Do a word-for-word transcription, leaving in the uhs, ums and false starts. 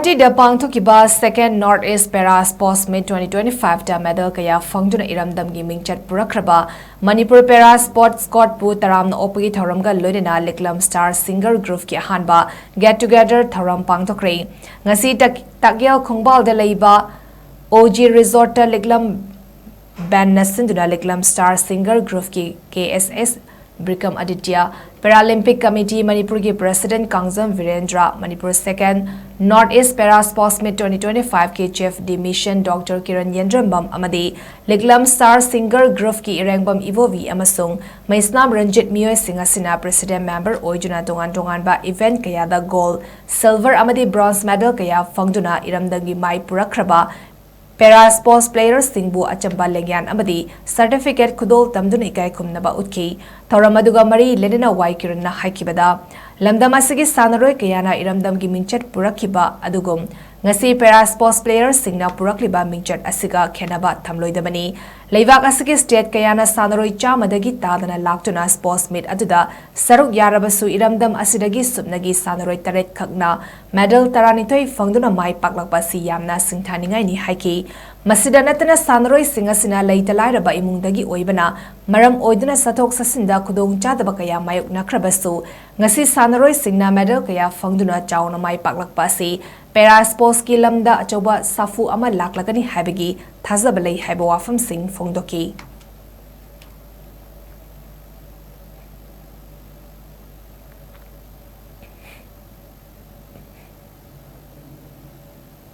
ꯁꯤꯗ ꯄꯥꯡꯊꯣꯛꯈꯤꯕ Second North East Para Sports Meet twenty twenty-five ꯇ medal ꯀꯌꯥ ꯐꯪꯗꯨꯅ ꯏꯔꯝꯗꯝꯒꯤ ꯃꯤꯡꯆꯠ ꯄꯨꯔꯛꯈ꯭ꯔꯕ ꯃꯅꯤꯄꯨꯔ Para Sports Squad ꯄꯨ ꯇꯔꯥꯝꯅ ꯑꯣꯛꯄꯒꯤ ꯊꯧꯔꯝꯒ ꯂꯣꯏꯅꯅ ꯂꯤꯛꯂꯝ Star Singer Group ꯀꯤ ꯑꯍꯥꯟꯕ Get Together ꯊꯧꯔꯝ ꯄꯥꯡꯊꯣꯛꯈ꯭ꯔꯦ꯫ ꯉꯁꯤ ꯇꯛ-, ꯇꯥꯛꯌꯦꯜ ꯈꯣꯡꯕꯥꯜꯗ ꯂꯩꯕ O G Resort ꯇ ꯂꯤꯛꯂꯝ Band ꯅ ꯁꯤꯟꯗꯨꯅ ꯂꯤꯛꯂꯝ Star Singer Group ꯀꯤ K S S ꯕ꯭ꯔꯤꯀꯝ Aditya, Paralympic Committee ꯃꯅꯤꯄꯨꯔꯒꯤ President Kangjam Birendra, Manipur Second North East Para Sports Meet twenty twenty-five ꯀꯤ Chief ꯗꯤ ꯃꯤꯁꯟ Doctor ꯀꯤꯔꯟ ꯌꯦꯟꯗ꯭ꯔꯝꯕꯝ ꯑꯃꯗꯤ ꯂꯤꯛꯂꯝ Star Singer Group ꯀꯤ ꯏꯔꯦꯡꯕꯝ ꯏꯕꯣꯕꯤ ꯑꯃꯁꯨꯡ ꯃꯩꯁꯅꯥꯝ ꯔꯟꯖꯤꯠ ꯃꯤꯑꯣꯏꯁꯤꯡ ꯑꯁꯤꯅ President Member ꯑꯣꯏꯗꯨꯅ ꯇꯣꯉꯥꯟ ꯇꯣꯉꯥꯟꯕ event ꯀꯌꯥꯗ gold, silver ꯑꯃꯗꯤ bronze medal ꯀꯌꯥ ꯐꯪꯗꯨꯅ ꯏꯔꯝꯗꯝꯒꯤ ꯃꯥꯏ ꯄꯨꯔꯛꯈ꯭ꯔꯕ Para Sports Player ꯁꯤꯡꯕꯨ ꯑꯆꯝꯕ ꯂꯦꯡꯌꯥꯟ ꯑꯃꯗꯤ certificate ꯈꯨꯗꯣꯜ ꯇꯝꯗꯨꯅ ꯏꯀꯥꯏ ꯈꯨꯝꯅꯕ ꯎꯠꯈꯤ꯫ ꯊꯧꯔꯝ ꯑꯗꯨꯒ ꯃꯔꯤ ꯂꯩꯅꯅ ꯋꯥꯏ ꯀꯤꯔꯟꯅ ꯍꯥꯏꯈꯤꯕꯗ, ꯂꯝꯗꯝ ꯑꯁꯤꯒꯤ ꯁꯥꯟꯅꯔꯣꯏ ꯀꯌꯥꯅ ꯏꯔꯝꯗꯝꯒꯤ ꯃꯤꯡꯆꯠ ꯄꯨꯔꯛꯈꯤꯕ ꯑꯗꯨꯒꯨꯝ ꯉꯁꯤ Para Sports Player ꯁꯤꯡꯅ ꯄꯨꯔꯛꯂꯤꯕ ꯃꯤꯡꯆꯠ ꯑꯁꯤꯒ ꯈꯦꯟꯅꯕ ꯊꯝꯂꯣꯏꯗꯕꯅꯤ꯫ ꯂꯩꯕꯥꯛ ꯑꯁꯤꯒꯤ state ꯀꯌꯥꯅ ꯁꯥꯟꯅꯔꯣꯏ ꯆꯥꯝꯃꯗꯒꯤ ꯇꯥꯗꯅ ꯂꯥꯛꯇꯨꯅ sports meet ꯑꯗꯨꯗ ꯁꯔꯨꯛ ꯌꯥꯔꯕꯁꯨ ꯏꯔꯝꯗꯝ ꯑꯁꯤꯗꯒꯤ ꯁꯨꯞꯅꯒꯤ ꯁꯥꯟꯅꯔꯣꯏ ꯇꯔꯦꯠ ꯈꯛꯅ medal ꯇꯔꯥꯅꯤꯊꯣꯏ ꯐꯪꯗꯨꯅ ꯃꯥꯏ ꯄꯥꯛꯂꯛꯄ ꯑꯁꯤ ꯌꯥꯝꯅ ꯁꯤꯡꯊꯥꯅꯤꯡꯉꯥꯏꯅꯤ ꯍꯥꯏꯈꯤ꯫ ꯃꯁꯤꯗ ꯅꯠꯇꯅ ꯁꯥꯟꯅꯔꯣꯏꯁꯤꯡ ꯑꯁꯤꯅ ꯂꯩꯇ ꯂꯥꯏꯔꯕ ꯏꯃꯨꯡꯗꯒꯤ ꯑꯣꯏꯕꯅ ꯃꯔꯝ ꯑꯣꯏꯗꯨꯅ ꯆꯠꯊꯣꯛ ꯆꯠꯁꯤꯟꯗ ꯈꯨꯗꯣꯡꯆꯥꯗꯕ ꯀꯌꯥ ꯃꯥꯌꯣꯛꯅꯈ꯭ꯔꯕꯁꯨ ꯉꯁꯤ ꯁꯥꯟꯅꯔꯣꯏꯁꯤꯡꯅ medal ꯀꯌꯥ ꯐꯪꯗꯨꯅ ꯆꯥꯎꯅ ꯃꯥꯏ ꯄꯥꯛꯂꯛꯄ ꯑꯁꯤ Para Sports ꯀꯤ ꯂꯝꯗ ꯑꯆꯧꯕ ꯁꯥꯐꯨ ꯑꯃ ꯂꯥꯛꯂꯒꯅꯤ ꯍꯥꯏꯕꯒꯤ ꯊꯥꯖꯕ ꯂꯩ ꯍꯥꯏꯕ ꯋꯥꯐꯝꯁꯤꯡ ꯐꯣꯡꯗꯣꯛꯈꯤ꯫